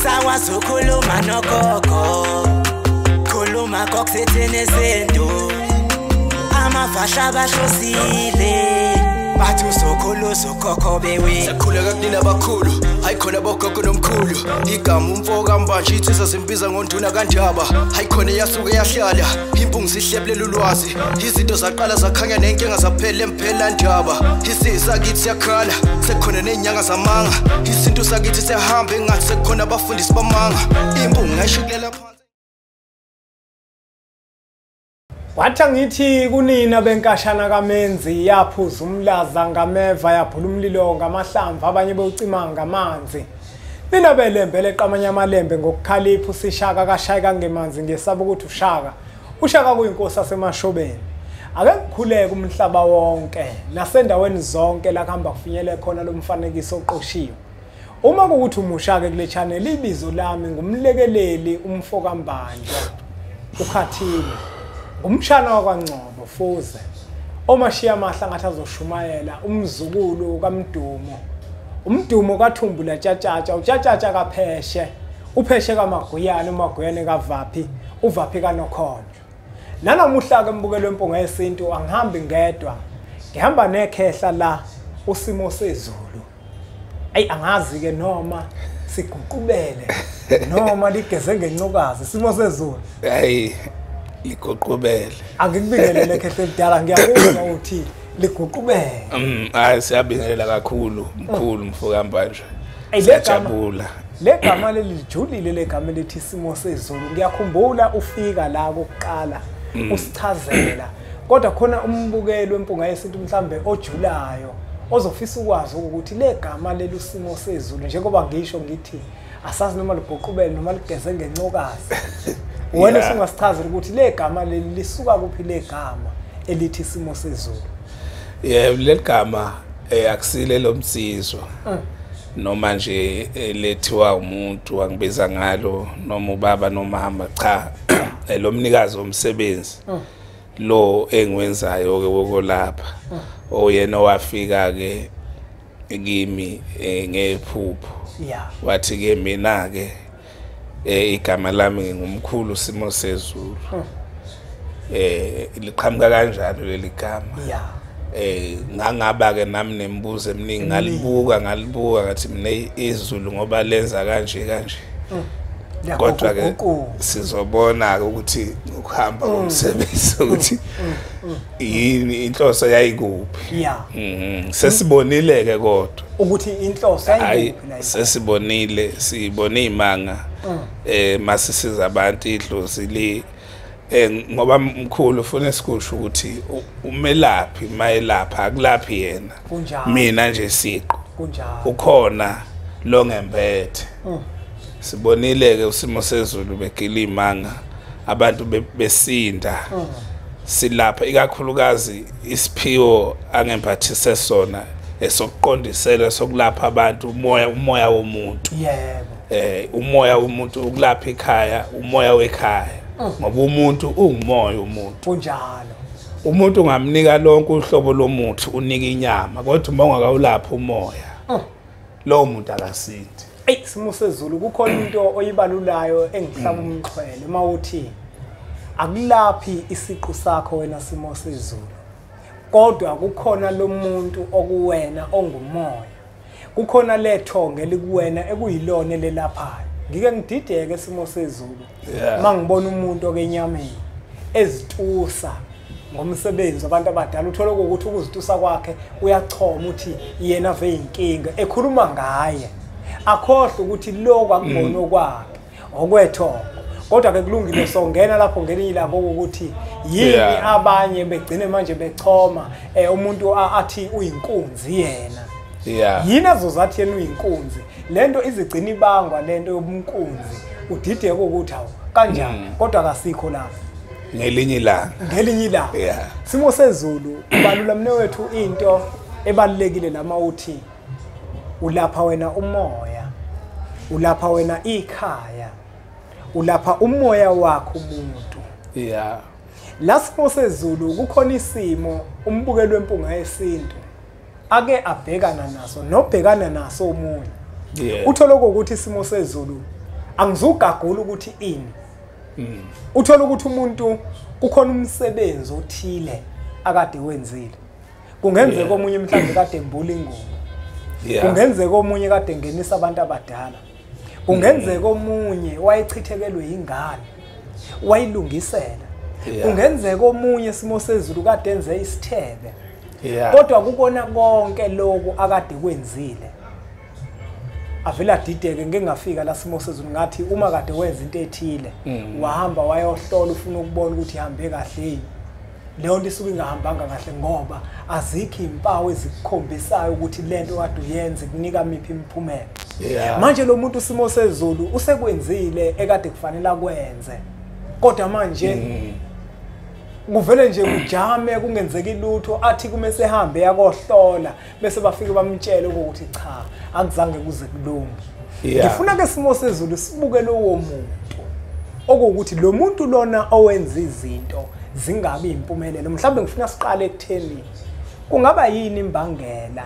Sakwazi ukukhuluma nogogo, khuluma kokusithini izinto. Amafasha bahlosile, bathi uzokhulu ukhokho bewe. Sakhuleka kunina abakhulu, hayi khona bogogo nomkhulu. Igama umfo kaMbanje insizwa zimbiza ngonduna kaNdaba. Hayi khona yasuke yahlala, impungu zihlebulela ulwazi. Izinto zaqala zakhanya nenkinga zaphela emphela ndaba. Isizwe sakithi siyakhala, sekukhona nezinyanga zamanga. Isintu sakithi siyahamba engathi sekukhona abafundisi bamanga. Impungu ngayishukulela phansi. Wathi angithi kunina benkashana kaMenzi, yaphuza umlaza ngameva, yaphula umlilo ngamahlamvu, abanye bewucima ngamanzi. Nina belembe leqamanye amalembe ngokukhalipha usishaka kashayeka ngemanzi, ngesaba ukuthi ushaka. Ushaka kuyinkosi yaseMashobeni. Ake kukhuleke umhlaba wonke nasendaweni zonke la kuhamba kufinyele khona lo mfanekiso oqoshiwe. Uma kuwukuthi umushake kule channel, ibizo lami ngumlekeleli umfo kaMbanjwa uKhathini. Umshana wakwaNgcobo Fuze, omashiya amahla ngathi azoshumayela, umzukulu kaMdumo, umdumo kaThumbula Tshatshatsha, uTshatshatsha kaPheshe, uPheshe kaMaguyane, uMaguyane kaVaphi, uVaphi kaNokhonjwa. Nanamuhla ke mbukelo wempunga yesintu angihambi ngedwa, ngihamba nekhehla la usimo sezulu. Ayi angazi ke noma siguqubele noma ligeze ngencokazi isimo sezulu. Hayi liguqubele. Angikubingelele khehle elidala, ngiyakuzwa uthi liguqubele. Hayi siyabingelela kakhulu mkhulu mfo kaMbanjwa. Siyajabula. Le gama leli lijulile, le gama elithi isimo sezulu. Ngiyakhumbula ufika la kokuqala usichazela. Kodwa khona umbukeli wempunga yesintu mhlambe ojulayo ozofisa ukwazi ukuthi le gama leli usimo sezulu, njengoba ngisho ngithi asazi noma liguqubele noma ligeze ngencokazi. Wena usungasichazela ukuthi le gama leli lisuka kuphi, le gama elithi isimo sezulu? Yebo, leli gama akusile lomsizwa noma nje lethiwa umuntu angibiza ngalo noma ubaba nomama, cha, lo mnikazi womsebenzi lo engiwenzayo ke wokulapha, oyena owafika ke kimi ngephupho. Wathi ke mina ke igama lami ngumkhulu simo sezulu. Liqhamuka kanjalo leli gama. Ngangaba ke nami nemibuzo eminingi, ngalibuka ngathi mina izulu ngoba lenza kanje kanje. Kodwa ke sizobona ukuthi ukuhamba komsebenzi ukuthi yini inhloso yayikuphi. Sesibonile ke kodwa ukuthi inhloso yayikuphi la. Sesibonile, sibone imanga masisiza abantu idlozi li ngoba mkhulu ufuna sikusho ukuthi umelaphi mayelapha akulaphi yena, mina nje siqo ukhona lo ngembethe. Sibonile ke usimo sezulu begila imanga, abantu besinda. Silapha ikakhulukazi isiphiwo angemphathise sona esokuqondisela sokulapha abantu umoya womuntu. Yebo. Umoya womuntu ukulapha ekhaya, umoya wekhaya. Ngoba umuntu ungumoya umuntu. Kunjalo. Umuntu ungamnika lonke uhlobo lomuthi, unika inyama, kodwa uma ungakawulapha umoya, lowo muntu akasindi. Eyi simo sezulu kukhona into oyibalulayo engihlaba umxhwele mawuthi akulaphi isiqu sakho wena simo sezulu, kodwa kukhona lo muntu okuwena ongumoya, kukhona lethonge elikuwena ekuyilona elelaphayo. Ngike ngidideke isimo sezulu mangibona umuntu okenyameni ezitusa ngomsebenzi wabantu abadala, uthola ukuthi ukuzitusa kwakhe uyachoma uthi yena ve inkinga ekhuluma ngaye, akhohle ukuthi lokho akubona okwakhe okwethongo. Kodwa ke kulungile, songena lapho ngelinye ilanga ukuthi yini abanye begcine manje bechoma umuntu athi uyinkunzi yena. Yini azozathi yena uyinkunzi? Lento izigcina ibangwa lento yobunkunzi, udideke ukuthi awu kanjani, kodwa akasikho lapho. Ngelinye ilanga. Ngelinye ilanga. Simo sezulu ubalula mne wethu into ebalulekile lama uthi ulapha wena umoya, ulapha wena ikhaya, ulapha umoya wakho umuntu. La simo sezulu kukhona isimo umbukeli wempunga yesintu ake abhekana naso nobhekana naso omunye. Uthola ukuthi isimo sezulu Angizugagula ukuthi ini. Uthola ukuthi umuntu kukhona umsebenzi othile akade wenzile. Kungenzeka omunye mhlawumbe kade embula ingubo. Kungenzeka omunye kade engenisa abantu abadala. Kungenzeka omunye wayechithekelwe ingane, wayilungisela. Kungenzeka omunye isimo sezulu kade enze isithebe. Kodwa kubona konke lokhu akade kwenzile, avela dideke. Ngeke ngafika la simo sezulu ngathi uma kade wenza into ethile, wahamba wayohlola ufuna ukubona ukuthi ihambe kahle yini. Leyo nto isuke ingahambanga kahle ngoba azikho impawu ezikukhombisayo ukuthi lento kade uyenze kunika miphi imiphumela. Manje lo muntu isimo sezulu usekwenzile ekade kufanele akwenze, kodwa manje kuvele nje kujame kungenzeki lutho. Athi kume sehambe yakohlola bese bafike bamtshele ukuthi cha, akuzange kuze kulunge. Ngifuna ke simo sezulu sibuke lowo muntu, okuwukuthi lo muntu lona owenza izinto zingabi impumelelo. Mhlawumbe ngifuna siqale ekutheni kungaba yini imbangela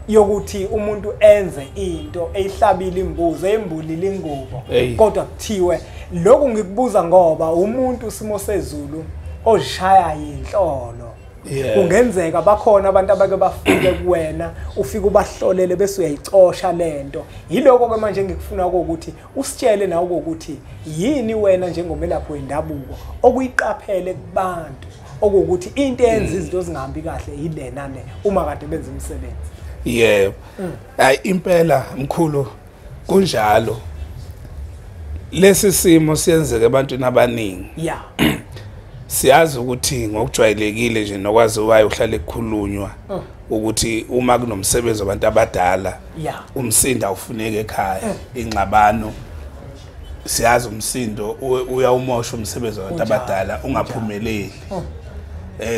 yokuthi umuntu enze into eyihlabile imbuzi, embulile ingubo, kodwa kuthiwe lokhu. Ngikubuza ngoba umuntu simo sezulu ozishaya inhlolo. Kungenzeka bakhona abantu abake bafike kuwena, ufike ubahlolele bese uyayicosha lento. Yiloko ke manje ngikufuna ukuthi usitshele nawe ukuthi yini wena njengomelaphi wendabuko okuyiqaphele kubantu okuwukuthi into eyenza izinto zingahambi kahle yilena le uma kade benza umsebenzi. Yebo. Hayi impela mkhulu, kunjalo. Lesi simo siyenzeka ebantwini abaningi. Siyazi ukuthi ngokujwayelekile nje nokwaziwayo uhlale kukhulunywa ukuthi uma kunomsebenzi wabantu abadala umsindo awufuneki ekhaya, ingxabano. Siyazi umsindo uyawumosha umsebenzi wabantu abadala ungaphumeleli.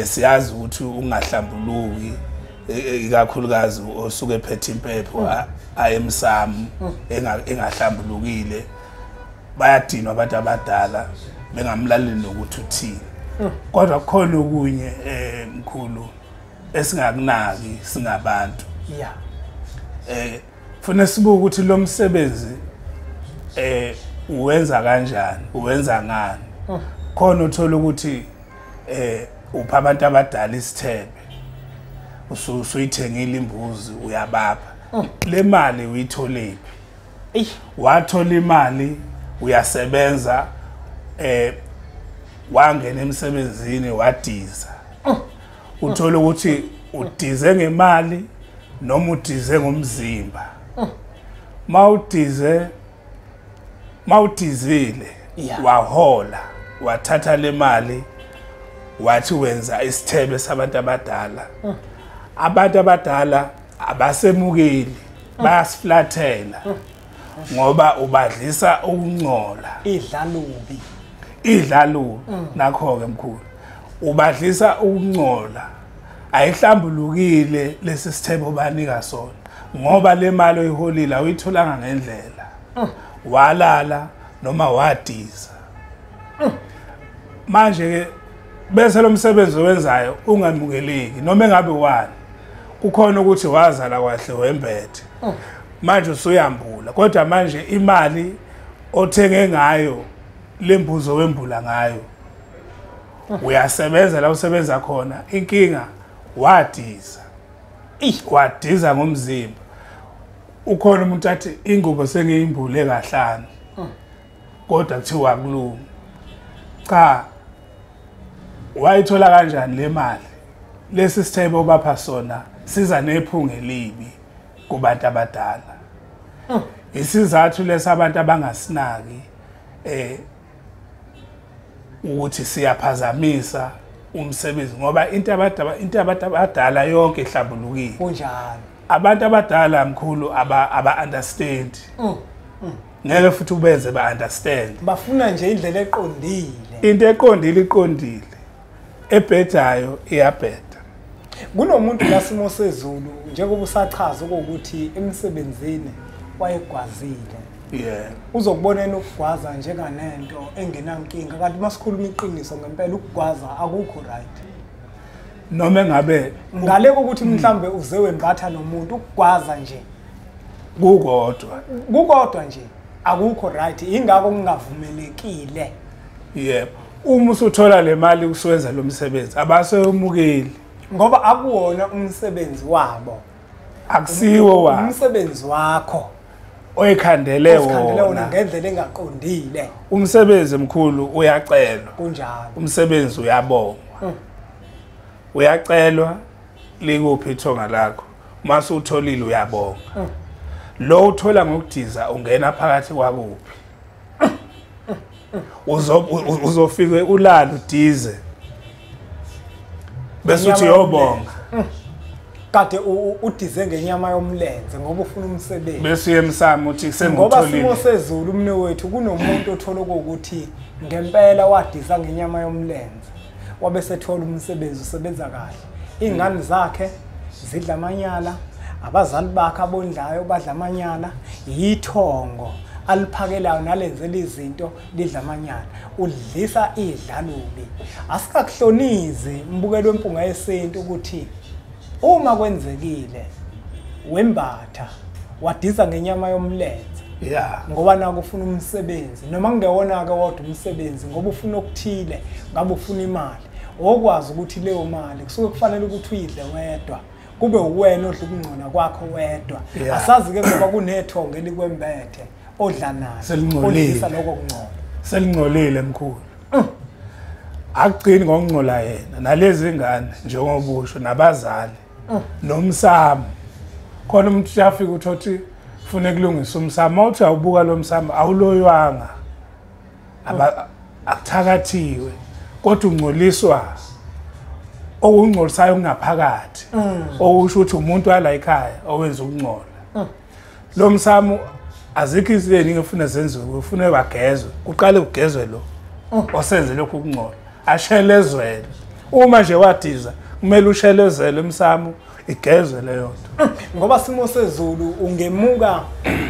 Siyazi ukuthi ungahlambuluki, ikakhulukazi osuke ephethe impepho ayemsamo engahlambulukile, bayadinwa abantu abadala bengamlaleli nokuthi uthini. Kodwa kukhona okunye mkhulu esingakunaki singabantu. Funa sibuke ukuthi lo msebenzi uwenza kanjani, uwenza ngani. Khona uthola ukuthi upha abantu abadala isithebe, usuyithengile imbuzi uyabapha. Le mali uyitholephi? Wathola imali uyasebenza, wangena emsebenzini wadiza. Uthola ukuthi udize ngemali noma udize ngomzimba. Mawudizile wahola, wathatha le mali wathi wenza isithebe sabantu abadala. Abantu abadala abasemukeli, bayasiflathela ngoba ubadlisa ukungcola. Idlalubi. Idlalubi nakho ke mkhulu. Ubadlisa ukungcola. Ayihlambulukile lesi sithebe obanika sona ngoba le mali oyiholile awuyitholanga ngendlela. Walala noma wadiza. Manje ke bese lo msebenzi owenzayo ungamukeleki noma engabe wani. Kukhona ukuthi wazala kahle wembethe. Manje usuyambula, kodwa manje imali othenge ngayo lembuzo wembula ngayo uyasebenza la usebenza khona, inkinga wadiza. Wadiza ngomzimba. Ukhona umuntu athi ingubo sengiyimbule kahlanu, kodwa kuthiwa kulungu. Cha, wayithola kanjani le mali? Lesi sithebe obapha sona siza nephunga elibi kubantu abadala. Isizathu lesi abantu abangasinaki ukuthi siyaphazamisa umsebenzi ngoba into abantu abadala yonke ihlambulukile. Kunjalo. Abantu abadala mkhulu aba understand. Ngeke futhi ubenze ba understand. Bafuna nje indlela eqondile. Into eqondile iqondile. Ebhedayo iyabheda. Kunomuntu lasimo sezulu njengoba usachaza ukuthi emsebenzini wayegwazile. Uzokubonela ukugwaza njenganento engenankinga, kanti masikhuluma iqiniso ngempela ukugwaza akukho right. Noma engabe ngale kokuthi mhlambe uze wembatha nomuntu, ukugwaza nje kukodwa nje. Akukho right, ingakho kungavumelekile. Yebo, uma usuthola le mali usuwenza lo msebenzi abasewumukeli ngoba akuwona umsebenzi wabo, akusiwo wa umsebenzi wakho oyikhandele wona ngendlela engaqondile. Umsebenzi mkhulu uyacelwa, kunjalo, umsebenzi uyabongwa. Uyacelwa likuphi ithonga lakho, mase utholile uyabonga. Lo uthola ngokudiza ungena phakathi kwakuphi? Uzofike ulala udize bese uthi uyobonga. Kade udize ngenyama yomlenze ngoba ufuna umsebenzi, bese uyemsamo uthi sengutholile. Ngoba simo sezulu umne wethu kunomuntu othola ukuthi ngempela wadiza ngenyama yomlenze wabe sethola umsebenzi, usebenza kahle, ingane zakhe zidla amanyala, abazali bakhe abondlayo badla amanyala, yithongo aliphakelayo nalenzela izinto lidla amanyala, udlisa idlalubi. Asikakuhlonizi mbukelo wempunga yesintu ukuthi uma kwenzekile wembatha wadiza ngenyama yomlenze, ngoba naku ufuna umsebenzi, noma kungewona ke wodwa umsebenzi, ngoba ufuna okuthile, ngabe ufuna imali, okwazi ukuthi leyo mali kusuke kufanele ukuthi uyidle wedwa, kube uwena odla ukungcola kwakho wedwa. Asazi ke ngoba kunethongo elikwembethe odla nalo, odlisa lokho kungcola. Selingcolile mkhulu. Akugcini ngokungcola yena nalezi ngane njengobusho nabazali nomsamo. Khona umuntu uyafika uthi ufune kulungisa umsamo, uthi awubuka lo msamo awuloywanga, akuthakathiwe, kodwa ungcoliswa okungcolisayo kungaphakathi, okusho ukuthi umuntu wala ekhaya owenza ukungcola. Lo msamo azikho izinto eziningi efuna zenziwe, ufune bagezwe, kuqale kugezwe lo osenze lokhu ukungcola, ashelezwele. Uma nje wadiza kumele ushelezele umsamo, igezwe leyo nto. Ngoba simo sezulu ungemuka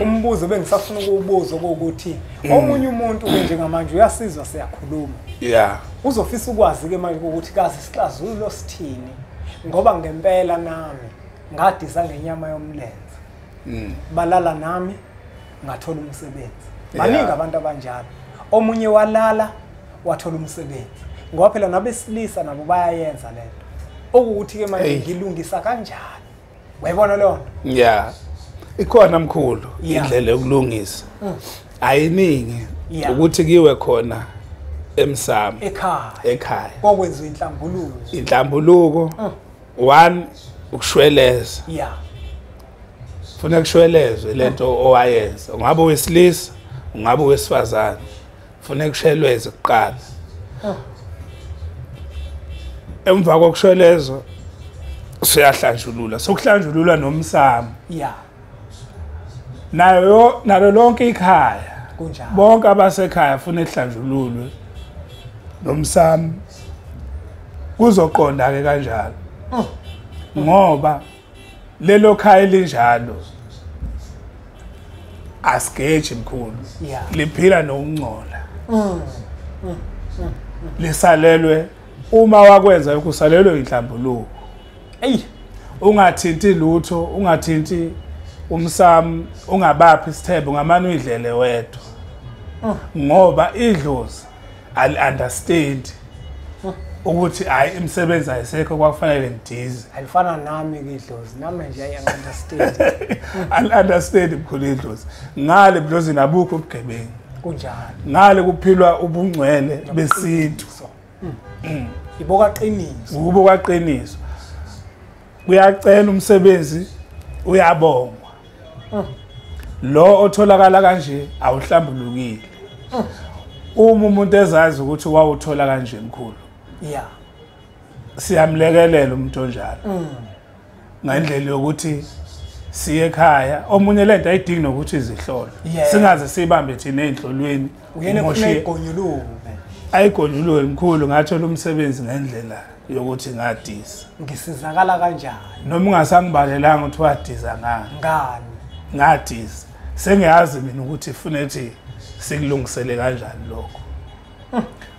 umbuzo bengisafuna ukuwubuza ukuthi omunye umuntu njengamanje uyasizwa siyakhuluma, uzofisa ukwazi ke manje ukuthi kazi isixazululo sithini, ngoba ngempela nami ngadiza ngenyama yomlenze, balala nami ngathola umsebenzi. Baningi abantu abanjalo, omunye walala wathola umsebenzi, ngoba phela nabesilisa nabo bayayenza lento. Okuthi ke manje ngilungisa kanjani? Uyayibona leyo nto? Ikhona mkhulu indlela yokulungisa, ayiningi ukuthi kiwe khona emsamo ekhaya kokwenziwa inhlambuluko. Inhlambuluko one, ukushweleza. Funa kushwelezwe lento owayenza, ungabe owesilisa ungabe owesifazane, funa kushelweze kuqala. Emva kokushwelezwa siyahlanjulula, sokuhlanjulula nomsamo. Nayo nalo lonke ikhaya, kunjalo, bonke abasekhaya funa ihlanjululwe nomsamo, kuzoqonda ke kanjalo. Ngoba lelo khaya elinjalo asigeji mkhulu, liphila nokungcola, lisalelwe. Uma wakwenza lokhu usalelwe inhlambuluko. Ungathinti lutho, ungathinti umsamo, ungabaphi isithebe, ungamane uyidlele wedwa, ngoba idlozi ali understand ukuthi hayi imisebenzi ayisekho kwakufanele ngidize. Alifana nami ke idlozi, nami nje ayi understand. Ali understand mkhulu idlozi. Ngale budlozini abukho ubugebengu, kunjalo, ngale kuphilwa ubungcwele besintu. Iboka qiniso, ukuba kwaqiniso. Uyacela umsebenzi uyabongwa. Lo otholakala kanje awuhlambulukile. Uma umuntu ezazi ukuthi wawuthola kanje mkhulu, siyamlekelela umuntu onjalo ngendlela yokuthi siye ekhaya. Omunye lento ayidingi nokuthi izihlolo, singaze sibambe thina ezinhlolweni, uyena ufuna igonyuluke. Ayigonyuluke mkhulu, ngathola umsebenzi ngendlela yokuthi ngadiza. Ngisizakala kanjani noma ungasangibalelanga ukuthi wadiza ngani? Ngadiza, sengiyazi mina ukuthi funethi sikulungisele kanjani lokho.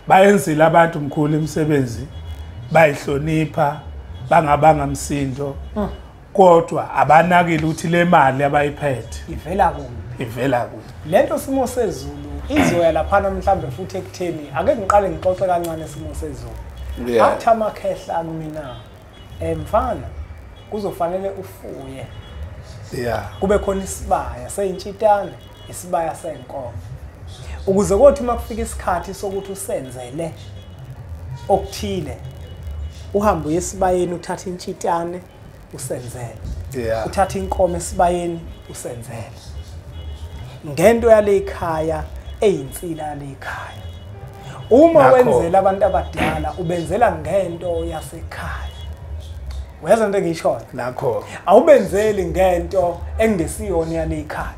Bayenzile abantu mkhulu imisebenzi, bayihlonipha, bangabanga msindo. Kodwa abanakile ukuthi le mali abayiphethe ivela kuphi, ivela kuphi. Lento simo sezulu izoya laphana mhlambe futhi ekutheni ake ngiqale ngixoxe kancane isimo sezulu. Athi amakhehla kumina mfana kuzofanele ufuye. Kube khona isibaya seyintshitane, isibaya senkomo. Ukuze kothi uma kufika isikhathi sokuthi usenzele okuthile, uhambe uye esibayeni uthathe intshitane usenzele. Uthathe inkomo esibayeni usenzele. Ngento yale ekhaya eyinsila yale ekhaya. Uma wenzela abantu abadala ubenzela ngento yasekhaya. Uyazwa into engiyishoyo? Nakho. Awubenzeli ngento engesiyona yale ekhaya.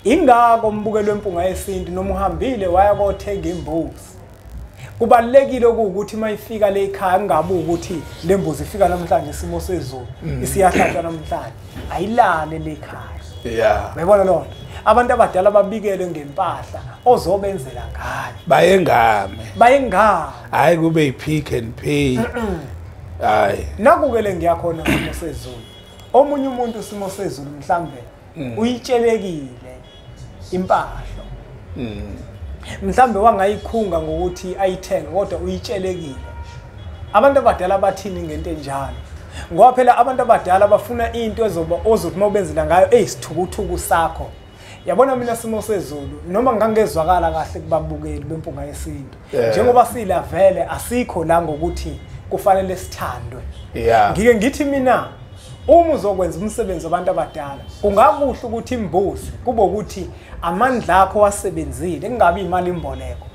Ingakho umbukelo wempunga yesintu noma uhambile waya kothenga imbuzi. Kubalekile ukuthi mayifika le ekhaya kungabe ukuthi le mbuzi ifika namhlanje isimo sezulu isiyahlatshwa namhlanje. Ayilale le ekhaya. Uyabona lonto? Abantu abadala babikele ngempahla ozobenzela ngayo. Bayengame. Bayengame. Hayi kube yipick and pay. Hayi. Nakuke le ngiyakhona isimo sezulu. Omunye umuntu isimo sezulu mhlambe uyitshelekile impahla. Mhlambe wangayikhunga ngokuthi ayithenge kodwa uyitshelekile. Abantu abadala bathini ngento enjalo? Ngoba phela abantu abadala bafuna into ezoba ozothi mawubenzela ngayo eyisithukuthuku sakho. Yabona mina simo sezulu noma ngangezwakala kahle kubabukeli bempunga yesintu. Njengoba sila vele asikho la ngokuthi kufanele sithandwe. Ngike ngithi mina uma uzokwenza umsebenzi wabantu abadala kungakuhle ukuthi imbuzi kube ukuthi amandla akho wasebenzile kungabi imali imboleko.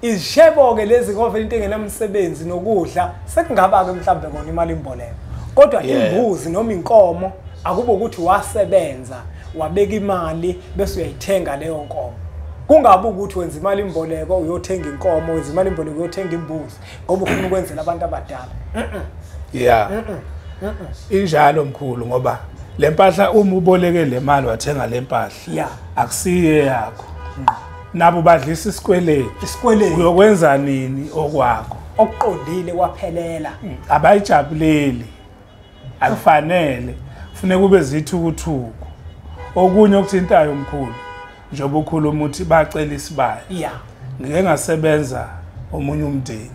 Izishebo ke lezi ngoba into engenamsebenzi nokudla sekungaba ke mhlambe kona imali imboleko. Kodwa imbuzi noma inkomo akube ukuthi wasebenza wabeka imali bese uyayithenga leyo nkomo. Kungabe ukuthi wenza imali imboleko uyothenga inkomo, wenza imali imboleko uyothenga imbuzi ngoba ufuna ukwenzela abantu abadala. Injalo mkhulu ngoba le mpahla uma uboleke le mali wathenga le mpahla akusiye yakho. Nabo badlisa isikweletu. Isikweletu. Uyokwenza nini okwakho? Okuqondile kwaphelela. Abayijabuleli. Akufanele. Kufuneka kube zithukuthuku. Okunye okuthintayo mkhulu njengoba ukhuluma uthi bacela isibaya. Ngike ngasebenza omunye umndeni.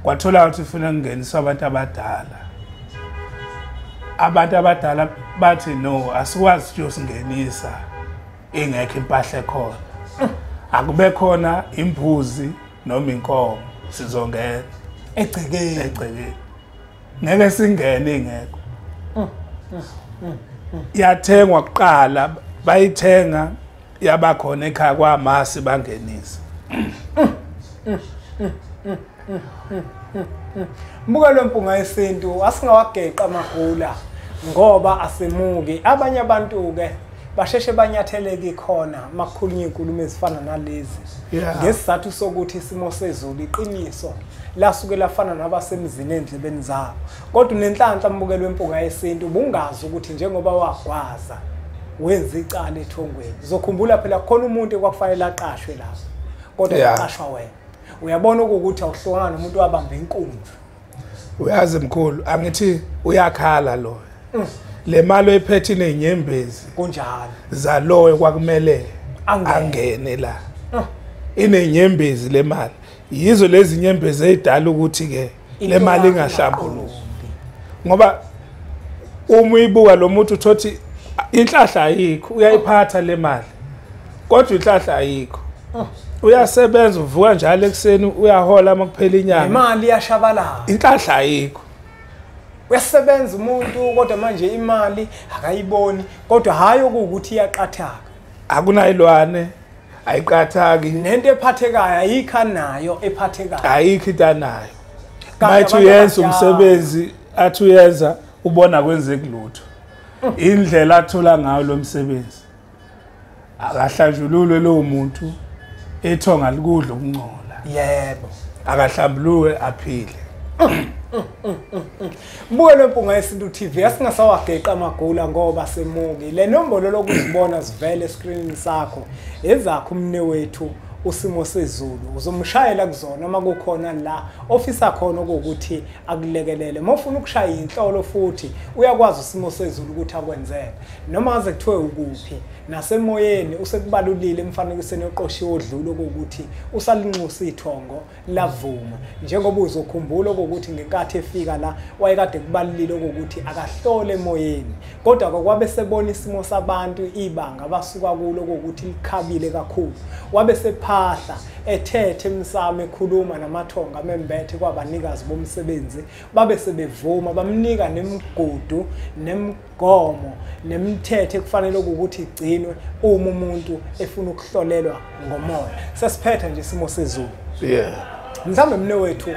Kwathola ukuthi ufuna kungeniswa abantu abadala. Abantu abadala bathi no, asikwazi ukuyosingenisa ingekho impahla ekhona. Akube khona imbuzi noma inkomo sizongena egcekeni. Egcekeni. Ngeke singene ingekho. Yathengwa kuqala, bayithenga yabakhona ekhaya kwamasi bangenisa. Mbukelo wempunga yesintu asingawageqa amagula ngoba asemuki. Abanye abantu ke basheshe banyatheleke ikhona makukhulunywa inkulumo ezifana nalezi. Ngesizathu sokuthi isimo sezulu iqiniso lasuke lafana nabasemzini endlebeni zabo. Kodwa unenhlanhla mbukelo wempunga yesintu ubungazi ukuthi njengoba wagwaza wenza icala ethongweni. Uzokhumbula phela khona umuntu ekwakufanele aqashwe lapho kodwa waqashwa wena. Uyabona ukuthi awuhlukana nomuntu wabamba inkunzi. Uyazi mkhulu angithi uyakhala lo. Le mali oyiphethe inenyembezi. Kunjalo. Zaloyo kwakumele angene la. Inenyembezi le mali. Yizo lezi nyembezi ezidala ukuthi ke le mali ingahlambuluki. Ngoba uma uyibuka lo muntu uthothi inhlahla ayikho, uyayiphatha le mali. Kodwa inhlahla ayikho. Uyasebenza uvuka njalo ekseni uyahola makuphela inyanga. Imali iyashabalala. Inhlahla ayikho. Uyasebenza umuntu kodwa manje imali akayiboni kodwa hayi ukuthi iyaqathaka. Akunayilwane ayiqathaki. Nento ephathekayo ayikho nayo ephathekayo. Ayikho into anayo. Mayithi uyenza umsebenzi athi uyenza ubona kwenzeki lutho. Indlela athola ngayo lo msebenzi akahlanjululwe lo muntu ethonga likudla ukungcola. Yebo. Akahlambuluke aphile. Mbukelo wempunga yesintu TV asingasawageqa amagula ngoba semuki. Le nombolo lokuzibona sivele escreenini sakho ezakho umne wethu usimo sezulu uzomshayela kuzona uma kukhona la ofisa khona ukuthi akulekelele. Uma ufuna ukushaya inhlolo futhi uyakwazi usimo sezulu ukuthi akwenzele noma ngaze kuthiwe ukuphi nasemoyeni usekubalulile emfanekisweni oqoshiwe odlula ukuthi usalinxusa ithongo lavuma, njengoba uzokhumbula ukuthi ngenkathi efika la wayekade kubalulile ukuthi akahlole emoyeni, kodwa kwabe sebona isimo sabantu ibanga abasuka kulo ukuthi likhabile kakhulu, wabe sephahla ethethe emsamo ekhuluma namathonga amembethe kwabanikazi bomsebenzi, babe sebevuma bamnika nemigudu nemigomo nemithetho ekufanele ukuthi igcinwe uma umuntu efuna ukuhlolelwa ngomoya. Sesiphetha nje isimo sezulu. Yeah. Mhlawumbe mne wethu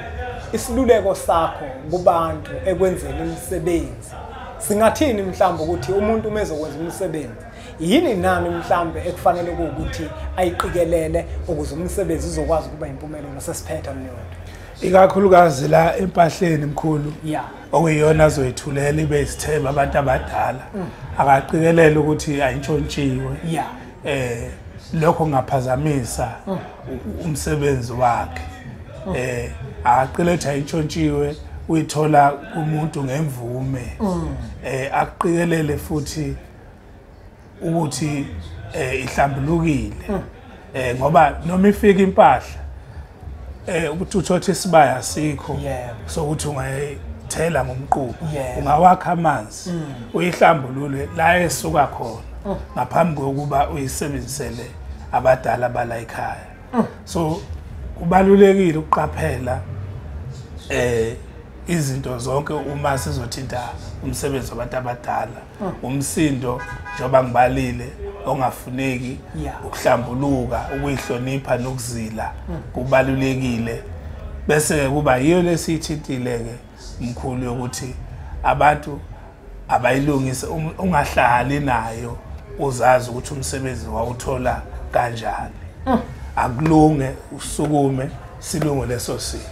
isiluleko sakho kubantu ekwenzeni imisebenzi singathini mhlawumbe ukuthi umuntu uma ezokwenza umsebenzi yini nani mhlawumbe ekufanele ukuthi ayiqikelele ukuze umsebenzi uzokwazi ukuba impumelelo? Sesiphetha mne wethu. Ikakhulukazi la empahleni mkhulu, okuyiyona azoyithulela ibe isithemba abantu abadala, akaqikelele ukuthi ayintshontshiwe. Lokho kungaphazamisa umsebenzi wakhe. Akaqikelele ayintshontshiwe, uyithola kumuntu ngemvume. Aqikelele futhi ukuthi ihlambulukile, ngoba noma ifika impahla ukuthi uthothe isibaya sikho sokuthi ungayithela ngomquba, ungawakha amanzi uyihlambulule la esuka khona ngaphambi kokuba uyisebenzisele abadala bala ekhaya. So kubalulekile ukuqaphela izinto zonke uma sizothinta umsebenzi wabantu abadala, umsindo njengoba ngibalile ongafuneki, ukuhlambuluka, ukuyihlonipha nokuzila kubalulekile. Bese kuba yiyo lesiyithintile ke mkhulu yokuthi abantu abayilungise, ungahlali nayo uzazi ukuthi umsebenzi wawuthola kanjani. Akulunge usukume silunge leso simo.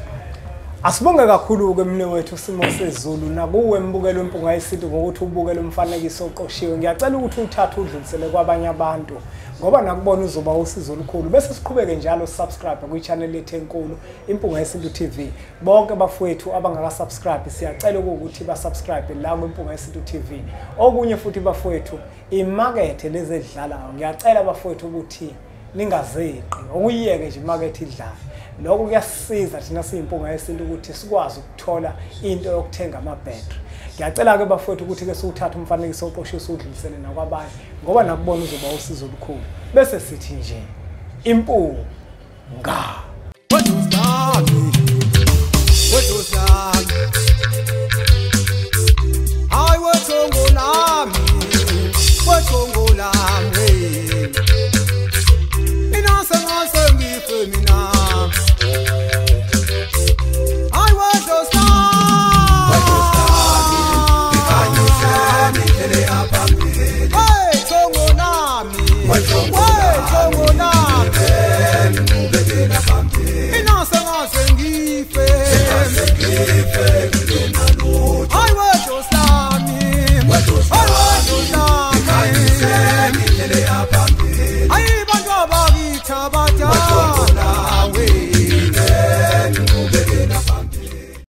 Asibonge kakhulu-ke mne wethu simo sezulu nakuwe mbukelo wempunga yesintu ngokuthi ubukele umfanekiso oqoshiwe. Ngiyacela ukuthi uthathe udlulisele kwabanye abantu ngoba nakubona uzoba usizo olukhulu. Bese siqhubeke njalo subscribe kwi-channel yethu enkulu Impunga Yesintu TV. Bonke bafowethu abangaka-subscribe siyacela ukuthi ba-subscribe la kwiMpunga Yesintu TV. Okunye futhi bafowethu imakethe lezi edlalayo, ngiyacela bafowethu ukuthi ningazeqi, okuyiyeke nje imakethe idlala. Lokho kuyasisiza thina siyimpunga yesintu ukuthi sikwazi ukuthola into yokuthenga amabhetri. Ngiyacela-ke bafowethu ukuthi-ke siwuthathe umfanekiso oqoshiwe siwudlulisele nakwabanye ngoba nakubona uzoba usizo olukhulu. Bese sithi nje impunga. Mina